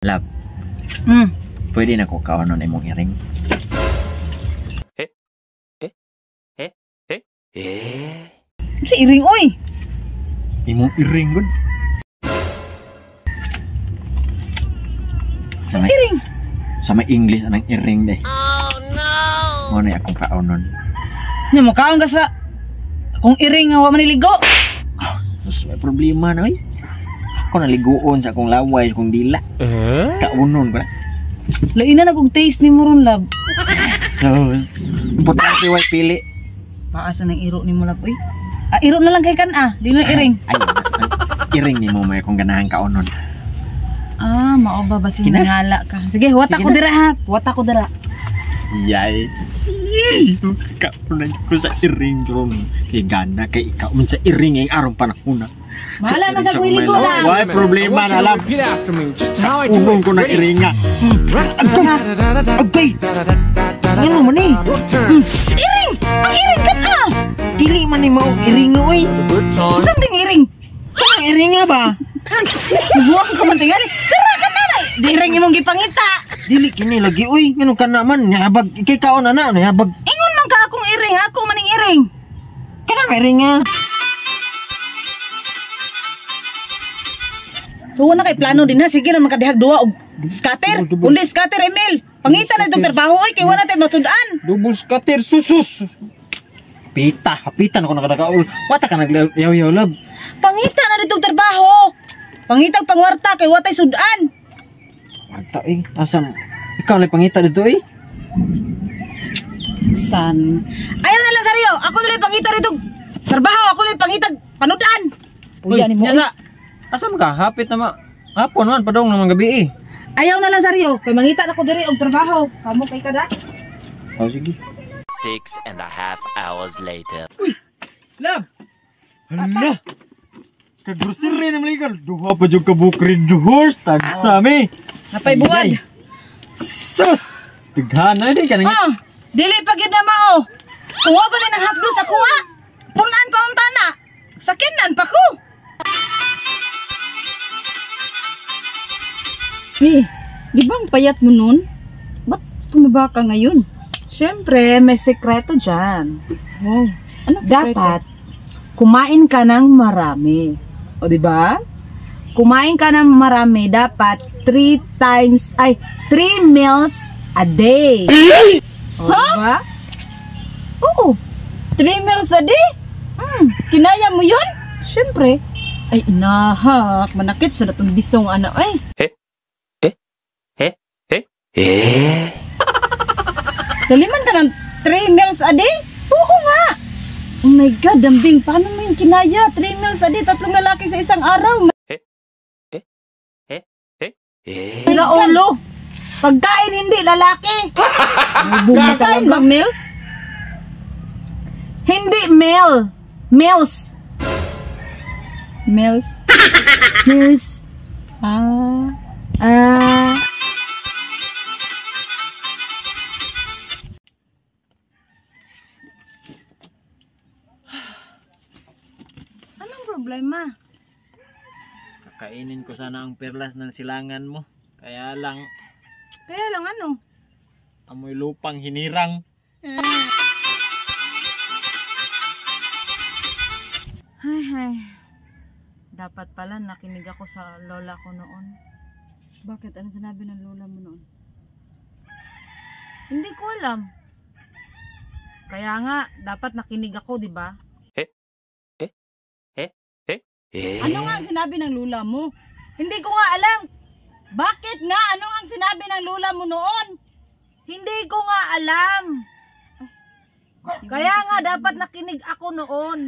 Love, pwede na ko kaonon imong iring. Eh? Eh? Eh? Eh? Eh? Sa iring oy. Imong iring gud. Sa may, Iring. Sa may English anang iring day. Oh no. Mo na akong kaonon. Nya mo kaon ka sa kung iring nga wa maniligo. Sus, may problema na oy. Ako naliguon sa akong laway, sa akong dila. Kaunon ko na. Lain na kog taste ni mo ron, love. So, importante way pili. Paasa nang iro ni mo, love oy. Ah, iro na lang kay kan ah, di na iring. Ay, iring ni mo may akong ganahan kaonon. Ah, mao ba basin Sige na. nangala ka. Sige, huwat Sige ako na. dira ha. Huwat ako dira. Yay. Kaunan ko sa iring ron. Kay gana kay ikaw man sa iring ang arong panahon na. Bahala na ka ligo na. Why problema na lang. Repeat after me. Just how I do Unong it. ko na Ready? iringa. Agay! Ano man eh? Turn. Iring! Ang iring kan ah. Dili man ni mao iringa oy. Saan ding iring? Kanang iringa ba? Buwang ka man tingali. Dira ka na. Di iring imong gipangita. Dili kini lagi oy. Ngano ka naman nihabag ikay kaon ana nihabag. Ingon man ka akong iring, ako maning iring. Kanang iringa. So wala kay plano din ha, sige na makadihag duwa og scatter. Kundi scatter Emil. Pangita na itong trabaho oy kay wala tay matud-an. Double scatter susus. Pita, hapitan ako nakadakaul. Wata ka nagyaw-yaw love. Pangita na ditong trabaho. Pangitag pangwarta kay watay sudan. Warta eh. Asa ikaw lang pangita dito eh. San? Ayaw na lang sariyo. Ako na lang pangita dito. Trabaho ako na lang pangitag panudan. Puya ni mo. Nya sa. Asa man ka? Hapit na ma. Hapon man padong naman gabi eh. Ayaw na lang sariyo. Kay mangita na ko diri og trabaho. Samo kay kada. Oh sige. 6.5 hours later. Love. Hala. Kagrocery na maligal. Duha pa jud ka bukrid horse tagsami. Napay buwad. Sus. Daghan na di ka nang. Oh, dili pa gyud na mao. Kuha ba na ng hapdo sa kuha? Punan pa unta na. Sakinan pa ko. Eh, di ba ang payat mo nun? Ba't tumaba ka ngayon? Siyempre, may sekreto dyan. Wow. Ano sekreto? Dapat kumain ka ng marami. O, di ba? Kumain ka ng marami, dapat 3 meals a day. O, di ba? Oo. 3 meals a day? Kinaya mo yun? Siyempre. Ay, inahak. Manakit sa datong bisong anak. Ay, Eh? Eh? Eh? Eh? Eh? Daliman ka ng 3 meals a day? Oo nga. Oh my God, dambing. Paano mo yung kinaya? 3 meals a day, 3 lalaki sa isang araw. Eh? Eh? Eh? Eh? Sira ulo. Pagkain hindi, lalaki. Pagkain ba meals? Hindi meal. Meals. Meals. Meals. Ah. Ah. Anong problema? Kakainin ko sana ang perlas ng silangan mo. Kaya lang Kaya lang ano? Amoy lupang hinirang. Ay, ay. Dapat pala nakinig ako sa lola ko noon. Bakit? Ano sinabi ng lola mo noon? Hindi ko alam. Kaya nga, dapat nakinig ako, di ba? Eh? Eh? Eh? Eh? Ano nga ang sinabi ng lola mo? Hindi ko nga alam. Bakit nga? Ano ang sinabi ng lola mo noon? Hindi ko nga alam. Kaya nga, dapat nakinig ako noon.